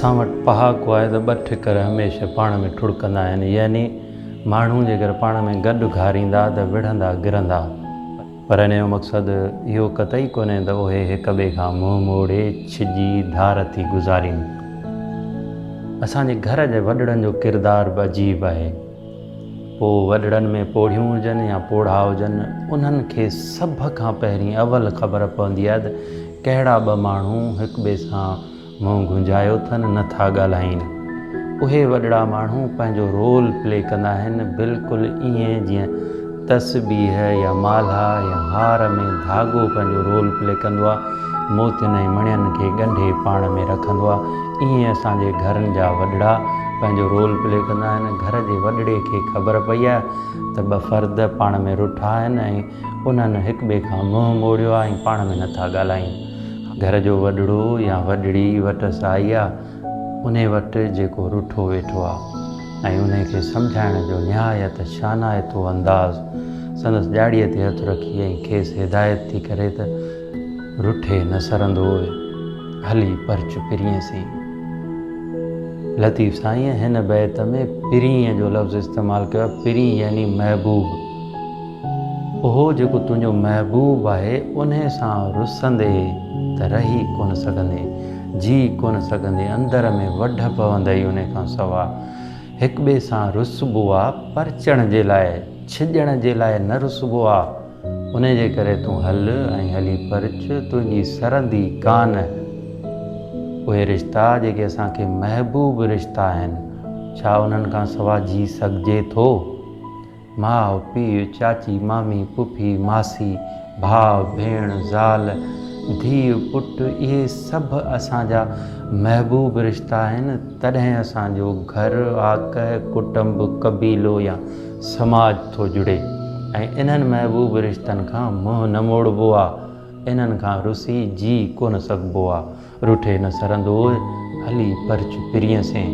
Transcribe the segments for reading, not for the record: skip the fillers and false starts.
اسان وٽ پهاڪو آهي ته ٻه ٺڪر هميشه پاڻ ۾ ٺڙڪندا آهن يعني ماڻهو جيڪر پاڻ ۾ گڏ گهاريندا ته وڙهندا گرندا. پر ان جو مقصد اهو قطعي ڪونهي ته اهي هڪ ٻئي کان منهن موڙي ڇڄي ڌار ٿي گذارين. اسان جي گهر جي وڏڙن جو ڪردار به عجيب آهي. پوء وڏڙن ۾ پوڙهيون هجن يا پوڙها هجن، انهن کي سڀ کان پهرين اول خبر پوندي آهي ته ڪهڙا ٻه ماڻهو هڪ ٻئي سان منهن گهنجايو اٿن، نه ٿا ڳالهائين. اهي وڏڙا ماڻهو پنهنجو رول پلي ڪندا آهن، بلڪل ائين جيئن تسبيح يا مالها يا هار ۾ ڌاڳو پنهنجو رول پلي ڪندو آهي، موتين ۽ مڻين کي ڳنڍي پاڻ ۾ رکندو آهي، ائين اسان جي گهرن جا وڏڙا پنهنجو رول پلي ڪندا آهن. گهر جي وڏڙي کي خبر پئي آهي ته ٻه فرد پاڻ ۾ رٺا آهن ۽ انهن هڪٻئي کان منهن موڙيو آهي ۽ پاڻ ۾ نٿا ڳالهائين. گهر جو وڏڙو يا وڏڙي وٽس آئي آ، انهي وٽ جيڪو رٺو ويٺو آ ۽ انهي کي سمجهائڻ جو نهايت شانائتو انداز سندس ڄاڙيء تي هٿ رکي ۽ کيس هدايت ٿي ڪري ته رٺي نه سرندوء، هلي پرچ پرينء سين. لطيف سائينء هن بيت ۾ پرينء جو لفظ استعمال ڪيو آهي، پرين يعني محبوب. اهو جيڪو تنهنجو محبوب آهي، انهي سان رسندي ته رهي ڪونه سگهندين، جي ڪونه سگهندين، اندر ۾ وڍ پوندئي انهي کان سوا. هڪٻئي سان رسبو آ پرچڻ جي لاء، ڇڄڻ جي لاء نه رسبو آ. انهي جي ڪري تون هل ۽ هلي پرچ، تنهنجي سرندي ڪانه. اهي رشتا جيڪي اسان کي محبوب رشتا آهن، ڇا انهن کان سوا جي سگهجي ٿو؟ ماء، پيء، چاچي، مامي، پڦي، ماسي، ڀاء، ڀيڻ، زال، ڌيء، پٽ اهي سڀ اسان جا محبوب رشتا آهن، تڏهن اسان جو گهر، آڪهه، ڪٽنب، قبيلو يا سماج ٿو جڙي ۽ انهن محبوب رشتن کان منهن نه موڙبو آ، انهن کان رسي جي ڪونه سگهبو آ. رٺي نه سرندوء، هلي پرچ پرينء سين.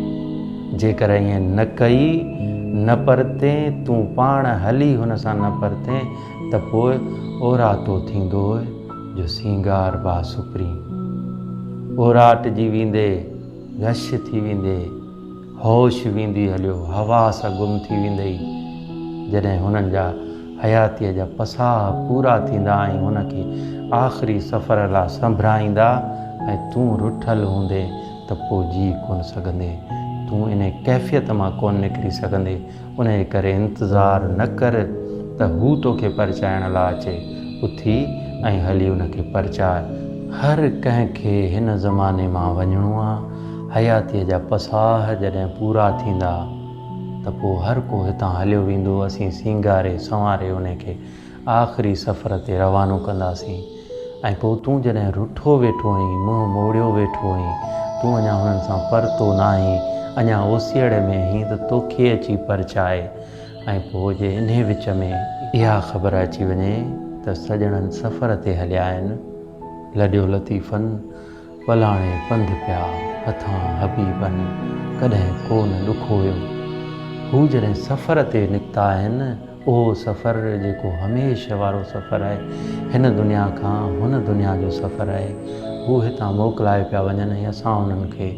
جيڪر ائين نه ڪئي، نه پرتين، تون پاڻ هلي هن سان نه پرتين، ته پوء اوراتو ٿيندوء، جو سينگار با سپرين. اوراٽجي ويندي، غش ٿي ويندي. هوش ويندي هليو، حواس گم ٿي ويندئي. جڏهن هنن جا حياتيء جا پساهه پورا ٿيندا ۽ هن کي آخري سفر لا سنڀرائيندا ۽ تون رٺل هوندين ته پوء جي ڪونه سگهندين. تون انهي ڪيفيت مان ڪونه نڪري سگهندين. انهيء ڪري انتظار نه ڪر ته هو توکي پرچائڻ لا اچي، اٿي ۽ هلي ان کي پرچاء. هر ڪنهن کي هن زماني مان وڃڻو آ. حياتيء جا پساهه جڏهن پورا ٿيندا ته پوء هر ڪو هتان هليو ويندو. اسين سينگاري سنواري انهي کي آخري سفر تي روانو ڪنداسين ۽ پوء تون جڏهن رٺو ويٺو هئين، منهن موڙيو ويٺو هئين، تون اڃا هنن سان پرتو ناهين، اڃا اوسيئڙي ۾ هئين ته توکي اچي پرچائي ۽ پوء جي انهي وچ ۾ اها خبر اچي وڃي ته سڄڻن سفر تي هليا آهن، لڏيو لطيفن پلاڻي پنڌ پيا، هٿان حبيبن ڪڏهن ڪو نه ڏکويو. هو جڏهن سفر تي نڪتا آهن، اهو سفر جيڪو هميشه وارو سفر آهي، هن دنيا کان هن دنيا جو سفر آهي. هو هتان موڪلائي پيا وڃن ۽ اسان انهن کي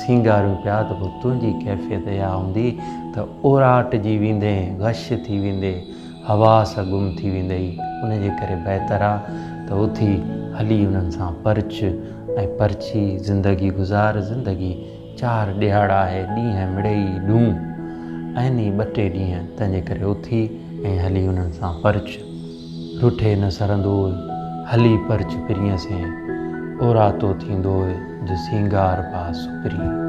سينگاريون پيا ته پوء تنهنجي ڪيفيت اها هوندي ته اوراٽجي ويندين، غش ٿي ويندين، حواس گم ٿي ويندئي، ان جي ڪري بهتر آ ته اٿي هلي انهن سان پرچ ۽ پرچي زندگي گذار، زندگي چار ڏيهاڙا آهي، ڏينهن مڙئي ڏون آهن ئي ٻه ٽي ڏينهن، تنهن جي ڪري اٿي ۽ هلي انهن سان پرچ. رٺي نه سرندوء، هلي پرچ پرينء سين، اوراتو ٿيندوء جو سينگار پا سپرين.